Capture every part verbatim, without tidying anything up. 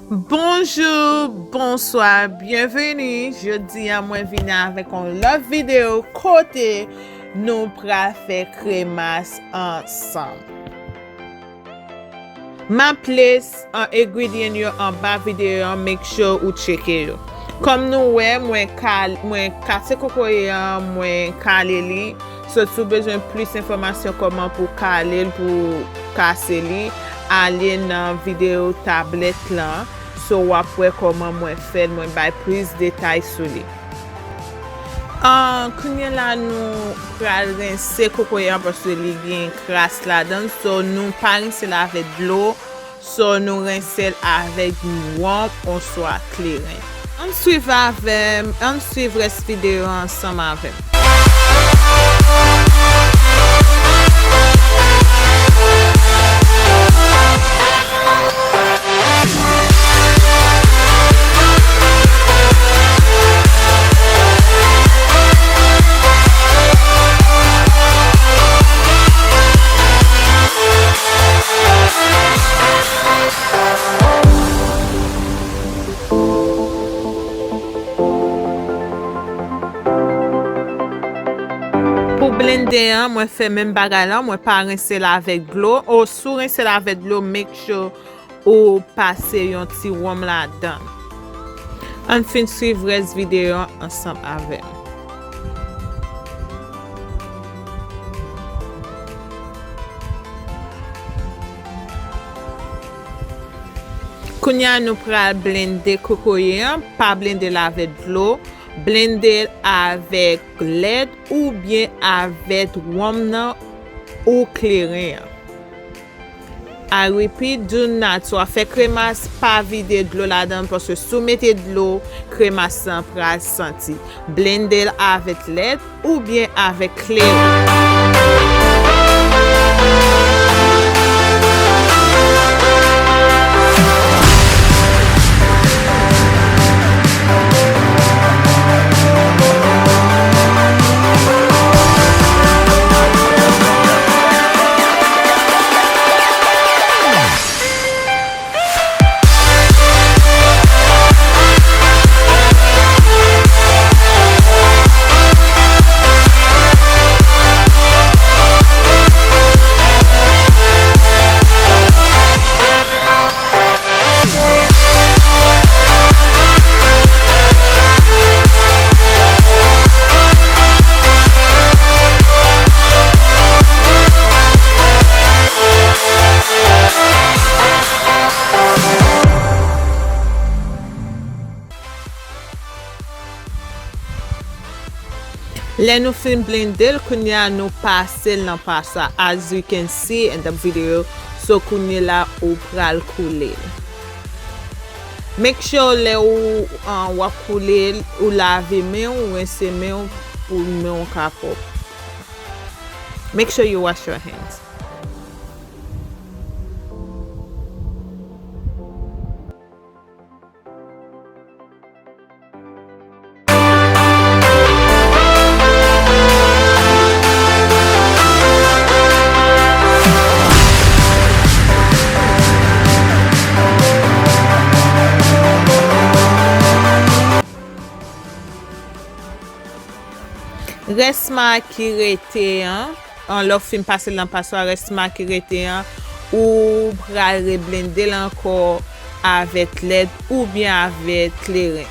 Bonjou, bonswa, byenveni. Jodi a mwen vini avèk yon lòt videyo kote nou pral fè kremas ansanm. M ap lese an, engredyan yo anba videyo an, make sure ou tcheke yo. Kòm nou wè, mwen kal-, mwen kase kokoye an, mwen kale li. So, si w bezwen plis enfòmasyon kòman pou kale l, pou kase li, ale nan videyo tablèt lan. So, w ap wè kòman mwen fè l, mwen bay plis detay sou li. An, kounye a la, nou pral rense kokoye an paske li gen kras ladan l. So, nou pa rense l avèk dlo. So, nou rense l avèk wonm oswa kleren. Ann swiv avè m, ann swiv rès videyo a ansanm avè m. Pou blende an, mwen fè menm bagay lan, mwen pa rense l avèk dlo. O, si w rense l avèk dlo, make sure ou pase yon ti wonm ladan. Ann fin swiv rès videyo an ansanm avè m. Kounye a, nou pral blende kokoye an, pa blende l avèk dlo, blende l avèk lèt oubyen avèk wonm nan ou kleren an. I repeat, do not, si w ap fè kremas, pa vide dlo ladan l, paske si w mete dlo, kremas lan pral santi. Blende l avèk lèt oubyen avèk kleren. Lè nou fin blende l, kounye a nou pase l nan paswa. As you can see in the video, so kounye la ou pral koule l. Make sure lè ou, uh, w ap koule l, ou lave men w, ou rense men w pou men w ka pwòp. Make sure you wash your hands. Rès ma ki rete an, an, lè w fin pase l nan paswa, rès ma ki rete an, ou pral reblende l ankò avèk lèt oubyen avèk kleren.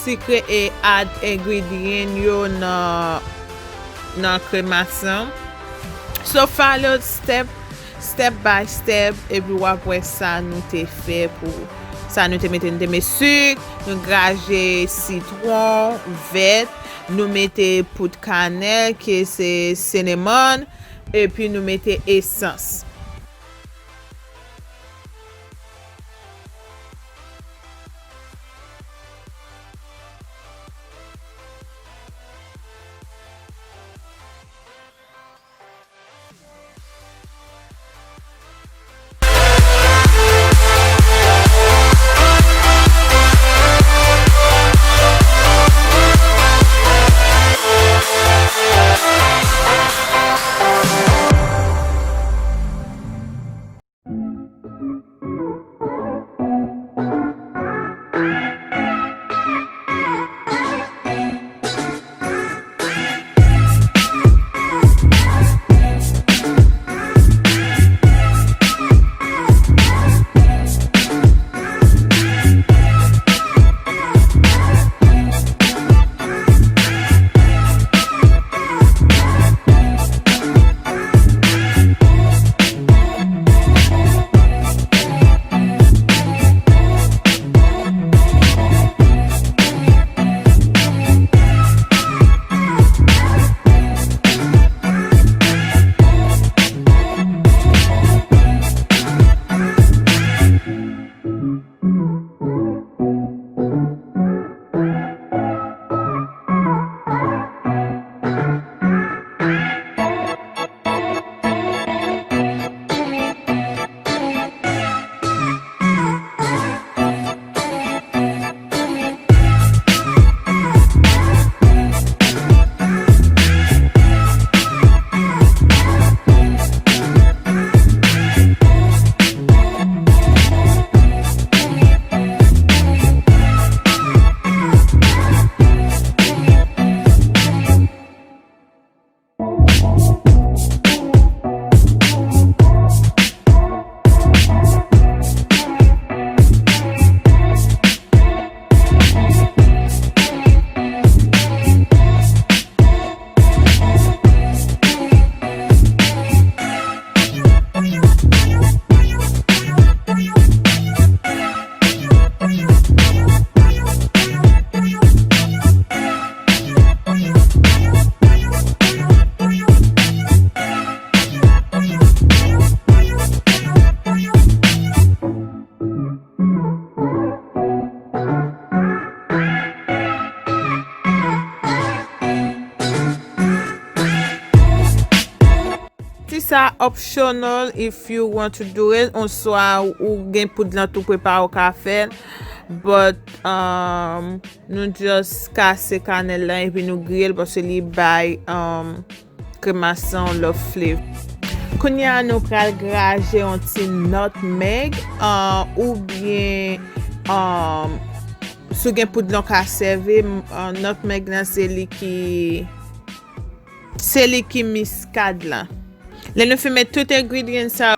Sikre e add ingredient yo nan, nan kremas lan. So follow step, step by step, epi w ap wè sa nou te fè pou, sa nou te mete, nou te met sik, nou graje sitwon vèt, nou mete poud kanèl, ki se cinnamon, epi nou mete esans. Ti sa optional if you want to do it. Oswa ou gen poud lan tou prepare, ou ka fè l. But, um, nou just kase kanèl lan epi nou griye l paske li bay, um, kremas lan yon lòt flavor. Kounye a, nou pral graje yon ti nutmeg, uh, oubyen, um, si w gen poud lan, w ka sèvi, uh, nutmeg lan, se li ki, se li ki miskad lan. Lè nou fin met tout ingredient sa,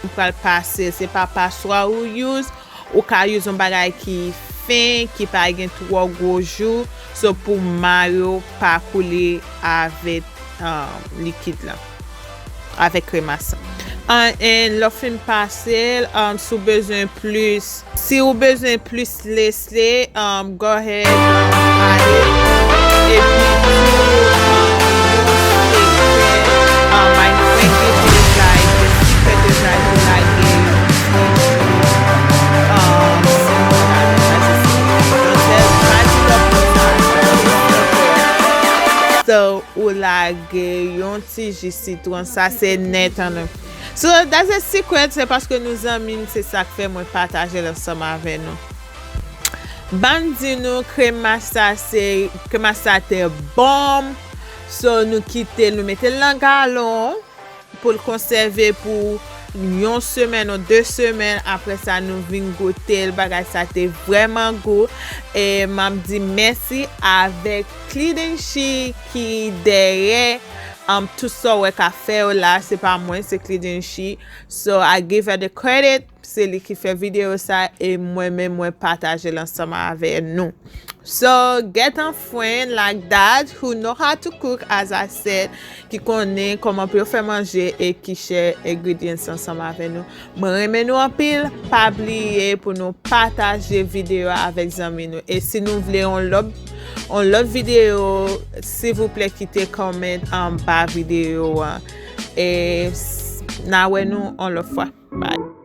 Ou pral pase, se pa paswa ou use, ou ka use yon bagay ki fen, ki pa gen twò gwo jou, so pou ma yo pa koule avèk, um, likid lan, avèk kremas lan. And, and lè w fin pase l, um, si w bezwen plis, si w bezwen plis lese, um, go ahead, um, ale. Epi tou, um, yon sekrè, um, my ingredient is like, the secret is like, ou lage yon ti, um, siwòp ladan, sa se siwòp. Don't tell, pa di lòt moun sa, sa se siwòp. So, ou lage yon ti ji sitwon, sa se nèt an nou. So, that's a secret, se paske nou zanmi, se sa k fè mwen pataje l ansanm avè nou. Ban m di nou, kremach sa se, kremach sa te bon. So, nou kite l, nou mete l nan galon pou l konsève pou yon semèn ou de semèn. Apre sa, nou vin goute l. Bagay sa te vrèman gou. E m ap di mèsi avèk Clean and She ki dèyè, um, tout sa w wè k ap fè yo la. Se pa mwen, se Clean and She. So, I give her the credit. Se li ki fè videyo sa e mwen menm mwen pataje l ansanm avè nou. So, get a friend like that who know how to cook, as I said, ki konnen kòman pou yo fè manje e ki share ingredients ansanm avè nou. Mwen renmen nou anpil, pa bliye pou nou pataje videyo a avèk zanmi nou. E si nou vle yon lòt, yon lòt videyo, silvouplè kite comment anba videyo a. E n a wè nou yon lòt fwa. Bye.